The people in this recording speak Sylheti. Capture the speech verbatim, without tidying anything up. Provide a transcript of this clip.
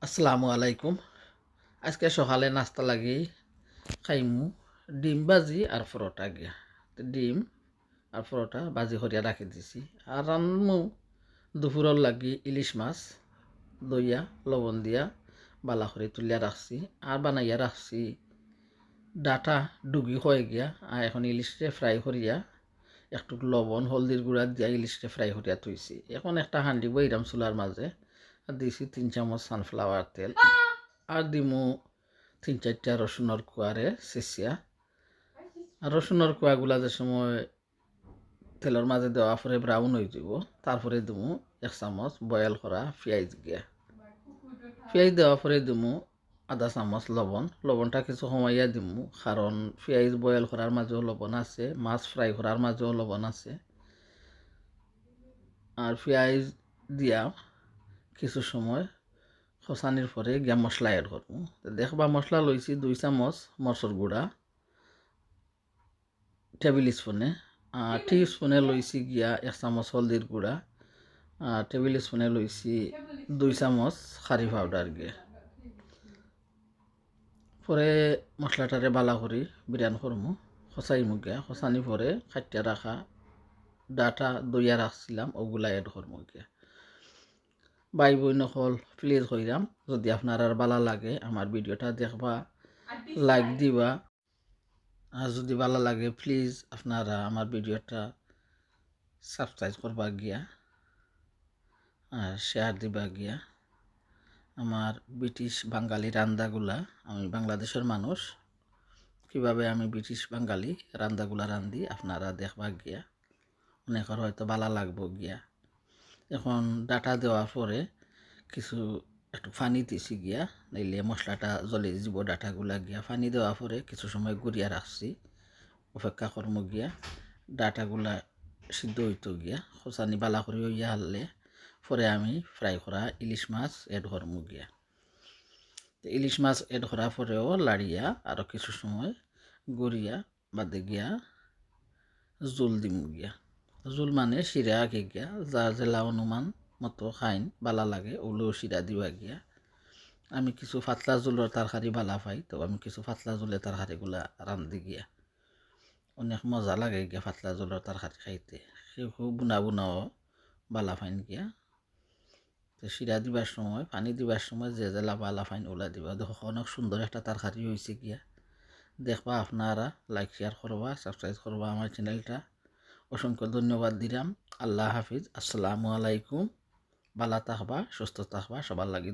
আসসালামু আলাইকুম। আজকে সকালে নাস্তা লাগি খাইমু ডিম ভাজি আর পরোটা গিয়া। তো ডিম আর পরোটা ভাজি করিয়া রাখি দিছি। আর রানমু দুপুরর লাগি ইলিশ মাছ ধইয়া লবণ দিয়া বালা করি তুলিয়া রাখছি। আর বানাইয়া রাখছি ডাটা ডুগি হয়ে গিয়া। আর এখন ইলিশরে ফ্রাই করিয়া একটু লবণ হলদির গুঁড়া দিয়া ইলিশরে ফ্রাই করিয়া থইছি। এখন একটা হান্ডি বইরাম চুলার মাঝে, আর দিছি তিন চামচ সানফ্লাওয়ার তেল, আর দিমু তিন চারটা রসুনর কুয়ারে ছেঁচিয়া। আর রসুনর কুয়াগুলা যে সময় তেলর মাঝে দেওয়া পরে ব্রাউন হয়ে যাব, তারপরে দিমু এক চামচ বয়েল করা পিঁয়াজ গিয়া। পিঁয়াজ দেওয়া পরে দিমু আধা চামচ লবণ। লবণটা কিছু কমাইয়া দিমু, কারণ পিঁয়াজ বয়েল করার মাঝেও লবণ আছে, মাছ ফ্রাই করার মাঝেও লবণ আছে। আর পিঁয়াজ দিয়া কিছু সময় কষানির পরে গিয়া মশলা অ্যাড করমু। তো দেখবা, মশলা লইছি দুই চামচ মরচর গুঁড়া টেবিল স্পুনে, আর টি স্পুনে লইছি গিয়া এক চামচ হলদির গুঁড়া, আর টেবিল স্পুনে লইছি দুই চামচ কারি পাউডার গিয়া। পরে মশলাটারে বালা করি বিরান করমু, কষাইমু গিয়া। কষানি পরে কাটিয়া রাখা ডাটা ধইয়া রাখছিলাম, ওগুলা অ্যাড করমু গিয়া। ভাই বইন অকল, প্লিজ কইরাম, যদি আপনারার বালা লাগে আমার ভিডিওটা দেখবা, লাইক দিবা। আর যদি বালা লাগে, প্লিজ আপনারা আমার ভিডিওটা সাবস্ক্রাইব করবা গিয়া, আর শেয়ার দিবা গিয়া। আমার ব্রিটিশ বাঙালি রান্দাগুলা, আমি বাংলাদেশের মানুষ, কিভাবে আমি ব্রিটিশ বাঙালি রান্দাগুলা রান্ধি আপনারা দেখবা গিয়া। অনেকর হয়তো বালা লাগবো গিয়া। এখন ডাটা দেওয়ার পরে কিছু একটু পানি দিছি গিয়া, নাইলে মশলাটা জ্বলি যাব ডাটাগুলা গিয়া। পানি দেওয়ার পরে কিছু সময় গুরিয়া রাখছি, অপেক্ষা করমু গিয়া। ডাটাগুলা সিদ্ধ হইতো গিয়া, কষানি বালা করি হইয়া হারলে পরে আমি ফ্রাই করা ইলিশ মাছ অ্যাড করমু গিয়া। তো ইলিশ মাছ অ্যাড করার পরেও লাড়িয়া আরও কিছু সময় গুরিয়া বাদে গিয়া জুল দিমু গিয়া। জুল মানে শিরা আগে গিয়া, যার যেলা অনুমান মতো খাইন বালা লাগে, ওগুলো শিরা দিবা গিয়া। আমি কিছু পাতলা জুলর তরকারি বালা পাই, তো আমি কিছু পাতলা জুলের তরকারিগুলা রান্ধি গিয়া। অনেক মজা লাগে গিয়া পাতলা জুলর তরকারি খাইতে। কেউ কেউ বুনা বুনাও বালা পাইন গিয়া। তো শিরা দিবার সময়, পানি দিবার সময় যে যেলা বালা পাইন ওলা দিবা। দেখো, অনেক সুন্দর একটা তরকারি হইছে গিয়া। দেখবা আপনারা, লাইক শেয়ার করবা, সাবস্ক্রাইব করবা আমার চ্যানেলটা। অসংখ্য ধন্যবাদ দিলাম। আল্লাহ হাফিজ, আসসালামু আলাইকুম। বালা থাকবা, সুস্থ থাকবা, সবার লাগি